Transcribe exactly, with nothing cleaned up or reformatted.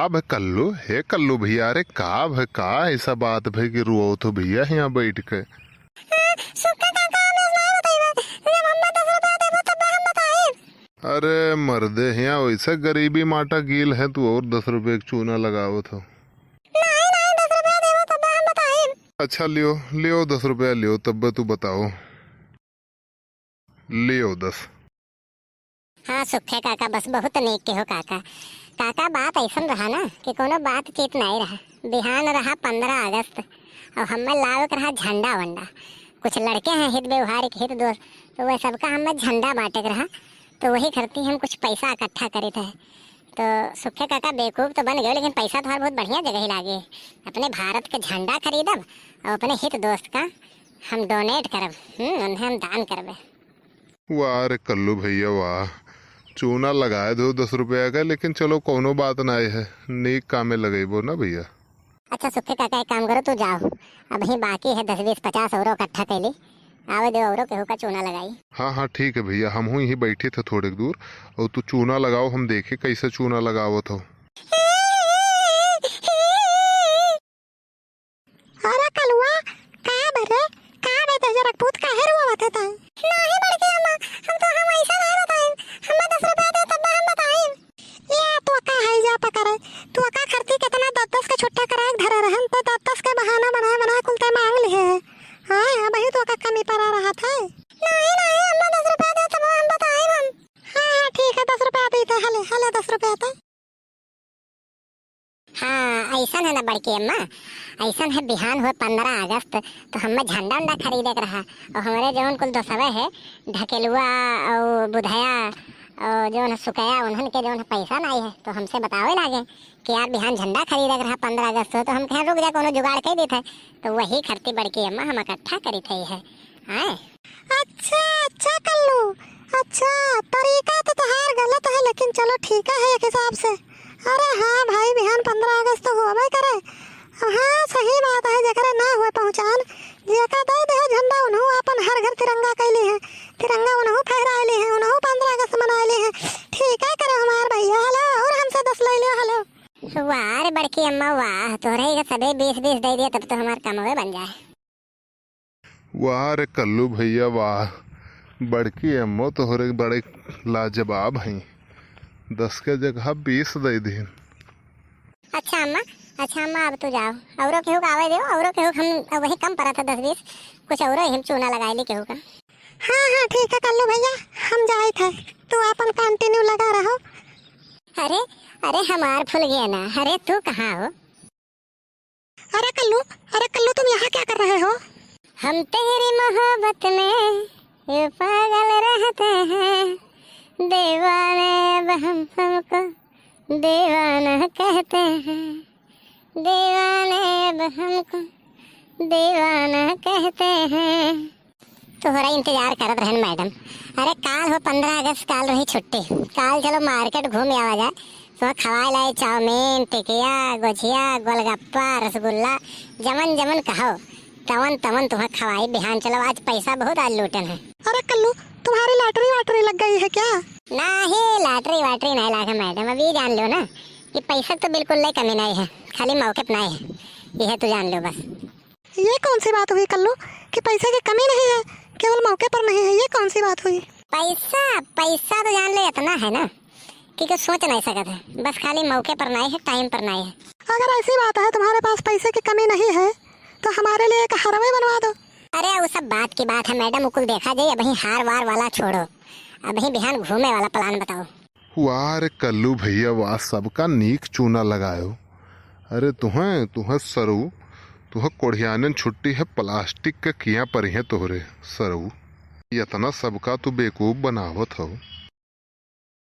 अब कल्लू, हे कल्लू भइया, अरे का भे, का ऐसा बात भे कि रोवत हो भइया हियाँ बैठ के? हाँ, सुक्खे काका, हम ऐसा नहीं बताइबे। जब हमें दस रुपया देबो तब हम बताइब। अरे मर्दे, हियाँ वैसे गरीबी माटा गील है, तू और दस रुपये के चूना लगावत हो। नहीं, नहीं, दस रुपया देबो तब हम बताइब। अच्छा लियो, लियो दस रुपया लियो, तब तू बताओ। लियो दस। हाँ सुक्खे काका, बस बहुत नीक के हो काका। काका, बात ऐसन रहा ना कि कोनो बातचीत नहीं रहा। बिहान रहा पन्द्रह अगस्त, और हमें लावे के रहा झंडा वंडा। कुछ लड़के हैं हित व्यवहार के हित दोस्त, तो वह सबका हमें झंडा बांटे के रहा, तो वही करती हम कुछ पैसा इकट्ठा करे थे। तो सुक्खे काका बेवकूफ तो बन गयो, लेकिन पैसा तोहार बहुत बढ़िया जगह ही लागे। अपने भारत के झंडा खरीदब और अपने हित दोस्त का हम donate करब, हम्म, उन्हें हम दान करबे। वाह रे कल्लू भइया वाह, चूना लगाए दो दस रुपया का, लेकिन चलो कौनो बात ना है, नीक कामे लगेबो ना भइया। अच्छा सुक्खे काका, एक काम करो, तू जाओ, अबहीं बाकी है दस बीस पचास औरो इकट्ठा कैली, आवे दो औरो केहू का चूना लगाई। हाँ हाँ ठीक है भइया, हमहूँ यहीं बैठे थे थोड़े दूर, और तू चूना लगाओ, हम देखे कैसे चूना लगावत हो। अरे कलुआ, का बरे, का बे तोहर पूत काहे रोवत है ताई? नाही बड़की अम्मा, हम तो हम ऐसा नहीं बताई, हमें दस रुपया दे तब हम बताई। ये तो का है जा पकड़े, तो का खर्ची कितना दस दस के छुट्टा करा के धरे रहन, तो दस दस के बहाना बनाए बनाए कुल ते मांग लिए है। हाँ, अब ही तो का कमी पड़ा रहा था। नाही, नाही, अम्मा दस रुपया दे तब हम बताई हम। हाँ, हाँ, ठीक है, दस रुपया दी थे, हले, हले दस रुपया थे। हाँ, ऐसन है ना बड़की अम्मा, ऐसन है बिहान हुए पन्द्रह अगस्त, तो हमें झंडा उंडा खरीदे के रहा, और हमारे जौन कुल दोस्तवे है, ढकेलुआ और बुधया और जौन है सुकया, उन्हन के जौन है पैसा नहीं है, तो हमसे बतावे लागे कि यार बिहान झंडा खरीदे के रहा पन्द्रह अगस्त हो, तो हम कहे रुक जा, कोनो जुगाड़ कर देते, तो वही खरती बड़की अम्मा हम इकट्ठा करी थे है, हैं? अच्छा, अच्छा कल्लू, अच्छा, तरीका तो तोहार गलत है, लेकिन चलो ठीक है एक हिसाब से। अरे हाँ भाई, बिहान पन्द्रह अगस्त तो होबे करे। हाँ, सही बात है, जेकरे ना हुए पहुँचान, जेका दे दे झंडा, उन्हों अपन हर घर तिरंगा कैली है, तिरंगा उन्हों फहराए ली है, उन्हों पन्द्रह अगस्त मनाए ली है। ठीक है करे हमार भइया, हलो, और हमसे दस ले लियो, हलो। वाह रे बड़की अम्मा, वाह, तोहरे के सबे बीस बीस दे दिया, तब तो हमार कमवे बन जाए। वाह रे कल्लू भइया वाह, बड़की अम्मो तोहरे बड़े लाजवाब हैं, दस के जगह बीस दे दीन। अच्छा अम्मा, अच्छा अम्मा, अब तू जाओ, औरो केहू का आवे दो, औरो केहू हम वही कम पड़ा था दस बीस, कुछ औरो ही हम चूना लगाए ली केहू का। हाँ हाँ ठीक है कल्लू भइया, हम जाए थे, तू अपन continue लगा रहो। अरे, अरे हमार फूल गया ना, अरे तू कहाँ हो? अरे कल्लू, अरे कल्लू, तुम यहाँ क्या कर रहे हो? हम तेरी मोहब्बत में यूं पागल रहते हैं, दीवाने अब हम हमको दीवाना कहते हैं, दीवाने अब हमको दीवाना कहते हैं। तोहरा इंतजार करत रहन मैडम। अरे काल हो पन्द्रह अगस्त, काल रही छुट्टी, काल चलो market घूम आवा जाए। तो खवाए लाए चाउमीन, टिकिया, गोझिया, गोलगप्पा, रसगुल्ला, जमन जमन कहो तवन तवन तुम्हें खवाई। बिहान चलो, आज पैसा बहुत आज लूटन है। अरे कल्लू, तुम्हारी lottery वाटरी लग गई है क्या? नाही, lottery वाटरी नहीं लागे मैडम, अभी जान लो ना कि पैसा तो बिल्कुल नहीं कमी नहीं है, खाली मौके पे नहीं है, यह तो जान लो बस। ये कौन सी बात हुई कल्लू कि पैसे की कमी नहीं है, केवल मौके पर नहीं है, ये कौन सी बात हुई? पैसा, पैसा तो जान ले इतना है ना कि कुछ सोच नहीं सकत है, बस खाली मौके पर नहीं है, time पर नहीं है। अगर ऐसी बात है तुम्हारे पास पैसे की कमी नहीं है तो हमारे लिए एक हरवे बनवा दो। अरे वो सब बात की बात है मैडम, उकुल देखा जाए, अबही हार वार वाला छोड़ो, अबही बिहान घूमे वाला plan बताओ। वाह रे कल्लू भइया वाह, सबका नीक चूना लगायो। अरे तुहें, तुहें सरऊ, तुहें कोढ़ियानन छुट्टी है, plastic के किया परिहें तोहरे सरऊ। इतना सबका तू बेवकूफ बनावत हो।